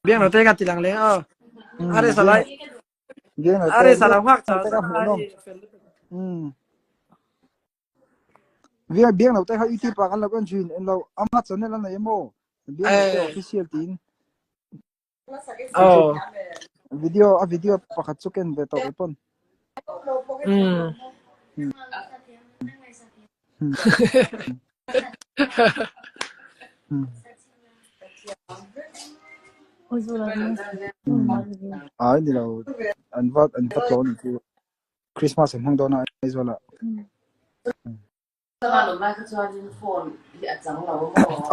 Biang lo te kan ti lang leng aw. Are salai. Biang lo te. Are salau ngak cha. Te ka hmuh nom. Biang biang lo te kha YouTube ah kan lo kan zin en lo ama channel an nei emaw. Biang lo te official tin. Oh. Video a video pakhat chu ken ve tawh pon. Ai ni lo an va an va tlawn chu Christmas an hmang dawn a Aizawl ah.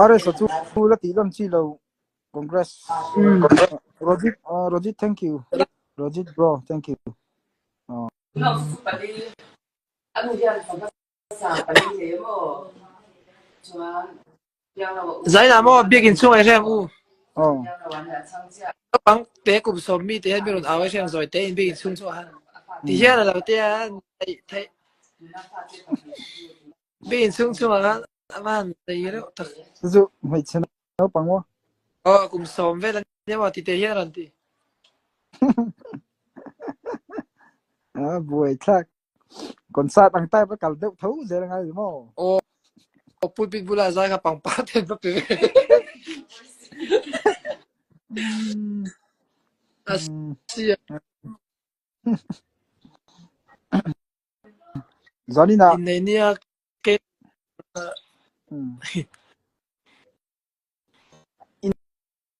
RS a chu la tih lam chi lo Congress Rojit Rojit thank you Rojit bro thank you. Zainah maw biakinn chung ai hreng u. Aw. Naupang te kum sawm mi te hian mi rawn au ai hreng zawi te in biakinn chung chu ah han. Ti hian a lo te an theih theih. Biakinn chung chung ah khan a van zei reuh tak. Cucu hmeichhe naupang maw? Aw kum sawm vel an nia maw ti te hian a rawn ti. A buai thlak. Concert ang type a kal deuh tho zel angai ni maw? Aw pulpit bulah zai kha pangpar te an va pe ve. A si a. Zanin ah Innei nia ke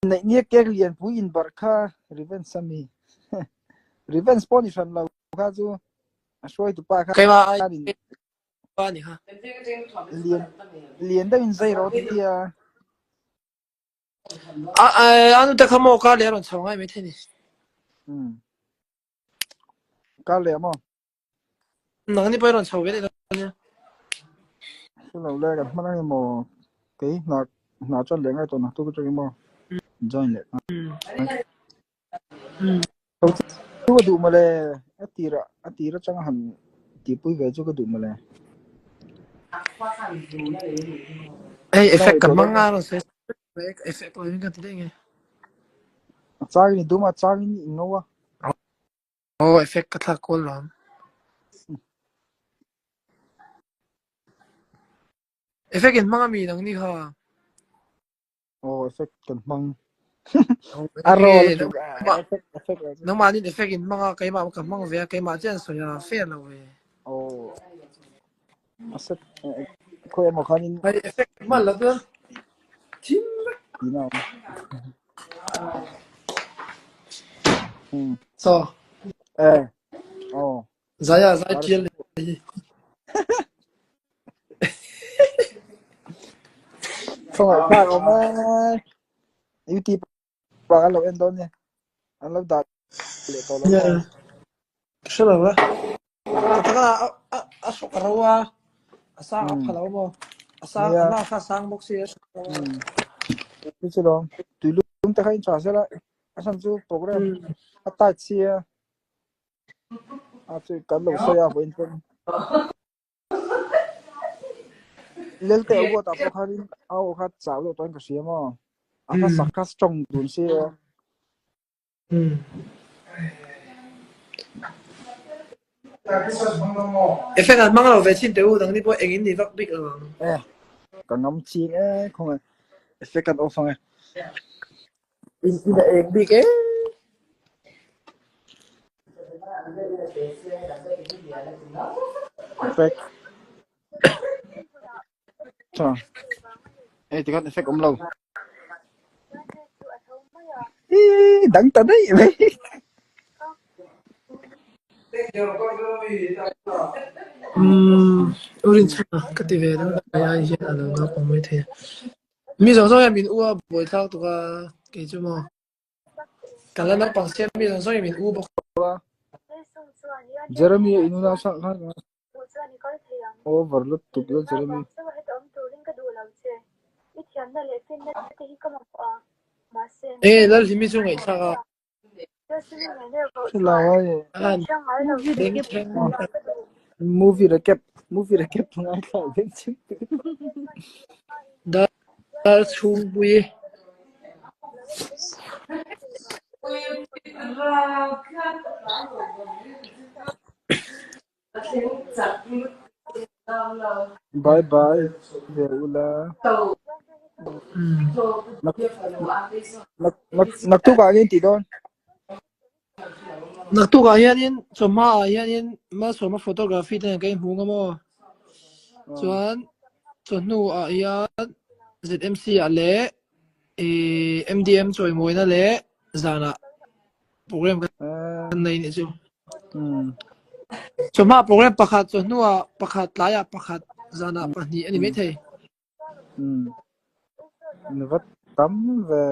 Inneih nia kek lian pui in barh kha revenge a mi. Revenge pawh ni hran lo kha chu a hruaitu pa kha Keimah ai in pa ni kha. lian lian deuh in zai rawh ti tia. A anu te kha maw ka le a rawn chho ngai mai thei ni. Um. Ka le maw? Nang ni pawh i rawn chho ve leh dawn nia. Hre lo le kan hman ang emaw kei hna hna chuan leh ngai tawh naktuk atang emaw join leh Tho chu ka duh mawle a tir a tir atang han tihpui ve chu ka duh mawle. Hei effect ka hmang a rawn sawi effect pawh in kan ti daih nge. A changin i dum a, a changin i ngo a. Aw effect ka thlak kual lo ang. Effect in hmang ami nang ni kha. Aw effect kan hmang. A roll tuk effect effect. Nangmah nin effect in hmang a keimah ka hmang ve a keimah chian sawi a fair lo ve. Aw. A set khoi emaw khanin Hei effect hman lo chuan thim vek. You know. So. Eh. Oh. Zaya zai tial hi. Phong ai phak om ai. YouTube pa kan lo en dawn ni. An lo dah leh tawh lo maw? Hre lo la. Taka a a hrawk a ro a. A sang a pha lo maw? A sang a na kha sang bawk si a hrawk a ro a. Chu chu lawm. Tuilum te kha in tha sela a chhan chu program a tight sia. A chu kan lo sawi a vawiin pawn. Lelte a huat ah pawh khanin a aw kha chau deuh tawhin ka hria maw? A hla sak kha strong dun si e. Effect an hmang lo ve chin teh u, nangni pawh engin ni vak bik lo ang. Eh, ka ngam ching e, khawngaih effect kan off ang e. In in a eng bik e. Effect. Tha. Eh, tikhan effect awm lo. Ih, dang ta daih mai. Um, urin chhuna ka ti ve deuh ai ai hian a lo naupang mai thei a. Mi zawng zawng hian min u a buai thlak tuk a, kei chu maw. Ka la naupang sia mi zawng zawng hian min u bawk a. Jeremy a inuna sak khan over lutuk lo Jeremy. E Lalhlimi chu ngaihthlak a. Movie recap movie recap ngai thlak deuh chim. Dar chhungpui. Bye bye ve ula. Nak nak nak naktuk ah ngin ti dawn. Naktukah hianin chawhmaah hianin Malsawma photography te nen ka inhmu ngam aw. Chuan chawhnuah hian ZMC ah leh ih MDM chawimawina leh zanah program kan nei nih chu. Chawhmaah program pakhat, chawhnuah pakhat, tlaiah pakhat, zanah pahnih a ni maithei. Ni va tam ve.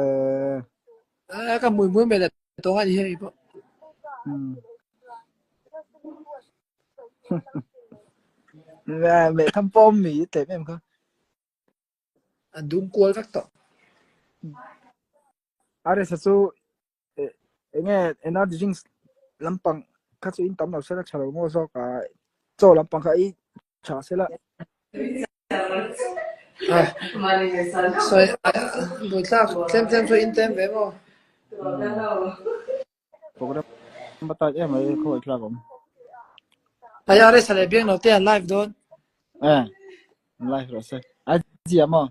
A ka mui mui mai le tawng a ni hei pawh. Mẹ thăm pawm mi tlem em kha. A dum kual vek tawh. Aresa chu enge energy drinks lampang kha chu in tam lo sela tha lo maw zawk a chaw lampang kha i tha sela. Sawi buaithlak tlem tlem chu in tlem ve maw? Program a tight em mai khawngaih thlak awm. Hei RS leh Biangnote an live dawn. Eh, live rawh se. A zia maw?